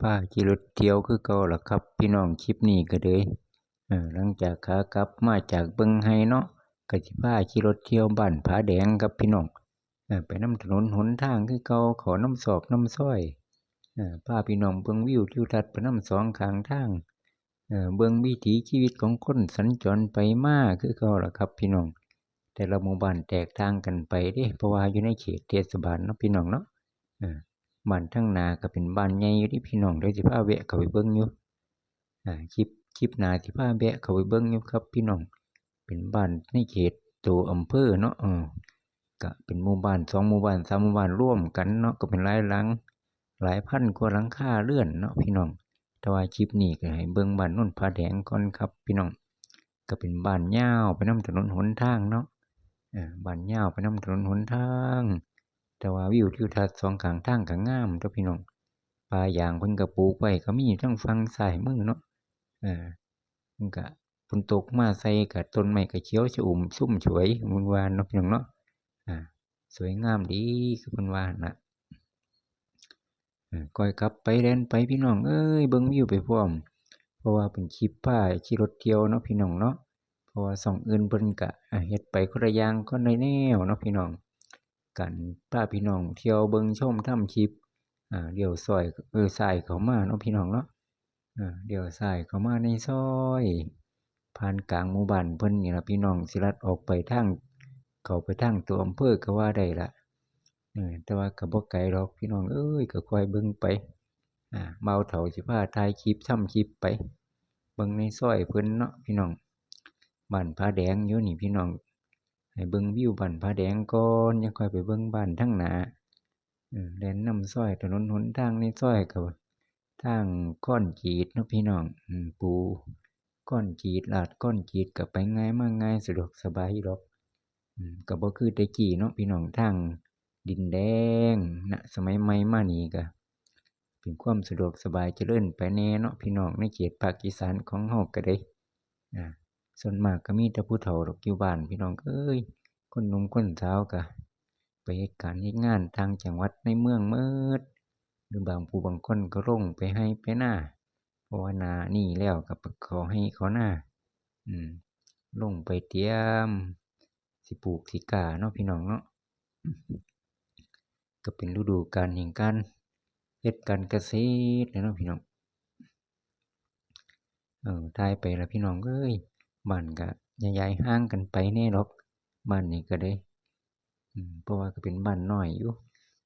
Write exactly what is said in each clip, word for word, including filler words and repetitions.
พาขี่รถเที่ยวคือเก่าล่ะครับพี่น้อง คลิปนี้ก็เลย เออ หลังจากขากลับมาจากเบิ่งไฮ่เนาะ ก็สิพาขี่รถเที่ยวบ้านผาแดงครับพี่น้อง เออ ไปนำถนนหนทางคือเก่า เข้านำซอกนำซอย เออ พาพี่น้องเบิ่งวิวทิวทัศน์ไปนำสองข้างทาง เออ เบิ่งวิถีชีวิตของคนสัญจรไปมาคือเก่าล่ะครับพี่น้อง แต่ละหมู่บ้านแตกต่างกันไปเด้ เพราะว่าอยู่ในเขตเทศบาลเนาะพี่น้องเนาะ เออ บ้านทางหน้าก็เป็นบ้านใหญ่อยู่เด้พี่น้อง เดี๋ยวสิพาแวะเข้าไปเบิ่งอยู่ อ่า คลิป คลิปหน้าสิพาแวะเข้าไปเบิ่งอยู่ครับพี่น้อง เป็นบ้านในเขตตัวอำเภอเนาะ เออ ก็เป็นหมู่บ้านสองหมู่บ้านสามหมู่บ้านรวมกันเนาะ ก็เป็นหลายหลัง หลายพันกว่าหลังคาเรือนเนาะพี่น้อง แต่ว่าคลิปนี้ก็ให้เบิ่งบ้านโนนผาแดงก่อนครับพี่น้อง ก็เป็นบ้านยาวไปนำถนนหนทางเนาะ เออ บ้านยาวไปนำถนนหนทาง แต่ว่าวิวทิวทัศน์สองข้างทางก็งามเด้อพี่น้อง ป่ายางเพิ่นก็ปลูกไว้ก็มีทางฝั่งซ้ายมือเนาะ เออ มันก็ฝนตกมาใส่ก็ต้นไม้ก็เขียวชอุ่มชุ่มฉวย เพิ่นว่าเนาะพี่น้องเนาะ อ่า สวยงามดีคือเพิ่นว่าหั่นล่ะ เออ ค่อยขับไปแล่นไปพี่น้องเอ้ย เบิ่งวิวไปพร้อม เพราะว่าเป็นคลิปพาขี่รถเที่ยวเนาะพี่น้องเนาะ เพราะว่าช่องอื่นเพิ่นก็ อ่า เฮ็ดไปคนละอย่างคนละแนวเนาะพี่น้อง การพาพี่น้องเที่ยวเบิ่งชมทำคลิป อ่า เลี้ยวซอย เออ ซ้ายเข้ามาเนาะพี่น้องเนาะ อ่า เลี้ยวซ้ายเข้ามาในซอย ผ่านกลางหมู่บ้านเพิ่นนี่ล่ะพี่น้อง สิลัดออกไปทาง เข้าไปทางตัวอำเภอก็ว่าได้ล่ะ เออ แต่ว่าก็บ่ไกลดอกพี่น้องเอ้ย ก็ค่อยเบิ่งไป อ่า บ่าวเฒ่าสิพาถ่ายคลิปทำคลิปไป เบิ่งในซอยเพิ่นเนาะพี่น้อง บ้านผาแดงอยู่นี่พี่น้อง ให้เบิ่งวิวบ้านผาแดงก่อน ยังค่อยไปเบิ่งบ้านทางหน้า เออ แล่นนำซอย ถนนหนทางในซอยก็ทางคอนกรีตเนาะพี่น้อง อืม ปูคอนกรีต ลาดคอนกรีต ก็ไปง่ายมาง่าย สะดวกสบายอยู่ดอก อืม ก็บ่คือแต่กี้เนาะพี่น้อง ทางดินแดงนะ สมัยใหม่มานี่ก็เป็นความสะดวกสบายเจริญไปแน่เนาะพี่น้อง ในเขตภาคอีสานของเฮาก็ได้ อ่า ส่วนมากก็มีแต่ผู้เฒ่าดอกอยู่บ้านพี่น้องเอ้ย คนหนุ่มคนสาวก็ไปเฮ็ดการเฮ็ดงานต่างจังหวัดในเมืองหมด หรือบางผู้บางคนก็ลงไปไฮ่ไปนา เพราะว่าหน้านี้แล้วก็ไปเข้าไฮ่เข้านา อืม ลงไปเตรียมสิปลูกสิกล้าเนาะพี่น้องเนาะ ก็เป็นฤดูกาลแห่งการเฮ็ดการเกษตรแล้วเนาะพี่น้อง เออ ถ่ายไปแล้วพี่น้องเอ้ย บ้านก็ย้ายๆห่างกันไปแน่ดอก บ้านนี้ก็ได้ อืม เพราะว่าก็เป็นบ้านน้อยอยู่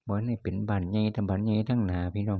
บ่ได้เป็นบ้านใหญ่ แต่บ้านใหญ่ทางหน้าพี่น้อง